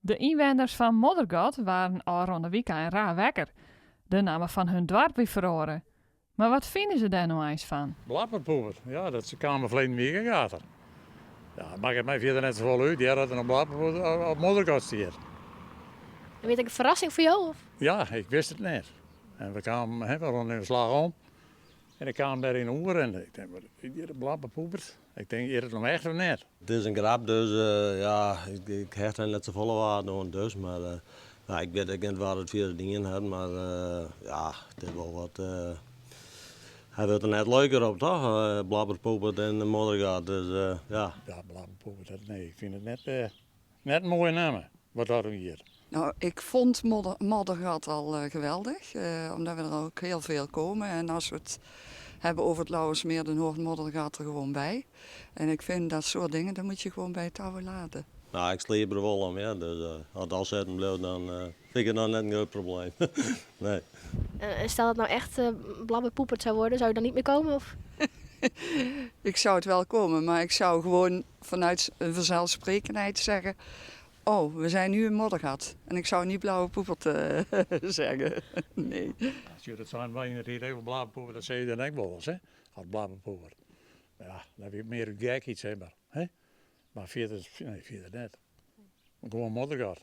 De ynwenners fan Moddergat waarden ôfrûne wykein raar wekker. De namme fan hun doarp wie feroare. Mar wat fine se dêr no eins fan? Blabberpoepert, ja, dat se kamen ferleden wike ek achter. Ja, makket my fierder net safolle út, hear, dat der no Blabberpoepert of Moddergat stiet. En wie it ek in ferrassing foar jo? Of? Ja, ik wist it net. En we kamen, hè, we rûnen yn de slach om. En ik kaam dêr yn oer en ik tink, wat is hjir de Blabberpoepert? Ik tink, is it no echt of net? It is in grap, dus ja, ik hecht der net safolle waarde oan dus, mar ja, ik wit ek net wa't it fierder dien hat, mar ja, it is wol wat, hy wurdt der net leuker op toch, Blabberpoepert en Moddergat, dus ja. Ja, Blabberpoepert, dat, nee, ik fyn it net, net in moaie namme, wat dat oangiet. Nou, ik vond Moddergat al geweldig, omdat we er ook heel veel komen. En als we het hebben over het Lauwersmeer, dan hoort Moddergat er gewoon bij. En ik vind dat soort dingen, dat moet je gewoon bij het oude laten. Nou, ik sliep der wol om, ja, dus as it al setten bliuwt, dan fyn ik it noch net in grut probleem. Nee. En stel dat nou echt Blabberpoepert zou worden, zou je dan niet meer komen? Of? Ik zou het wel komen, maar ik zou gewoon vanuit een vanzelfsprekendheid zeggen... Oh, we zijn nu in Moddergat. En ik zou niet Blauwe Poepert zeggen. Nee. Sjoch, dat seinen wy yn de tiid ek wol, Blabberpoepert, dat sizze je dan ek wolris, hè? As Blabberpoepert. Mar ja, dat wie mear út gekheid, sis mar. Hè? Mar fierder, nee, fierder net. Gewoan Moddergat.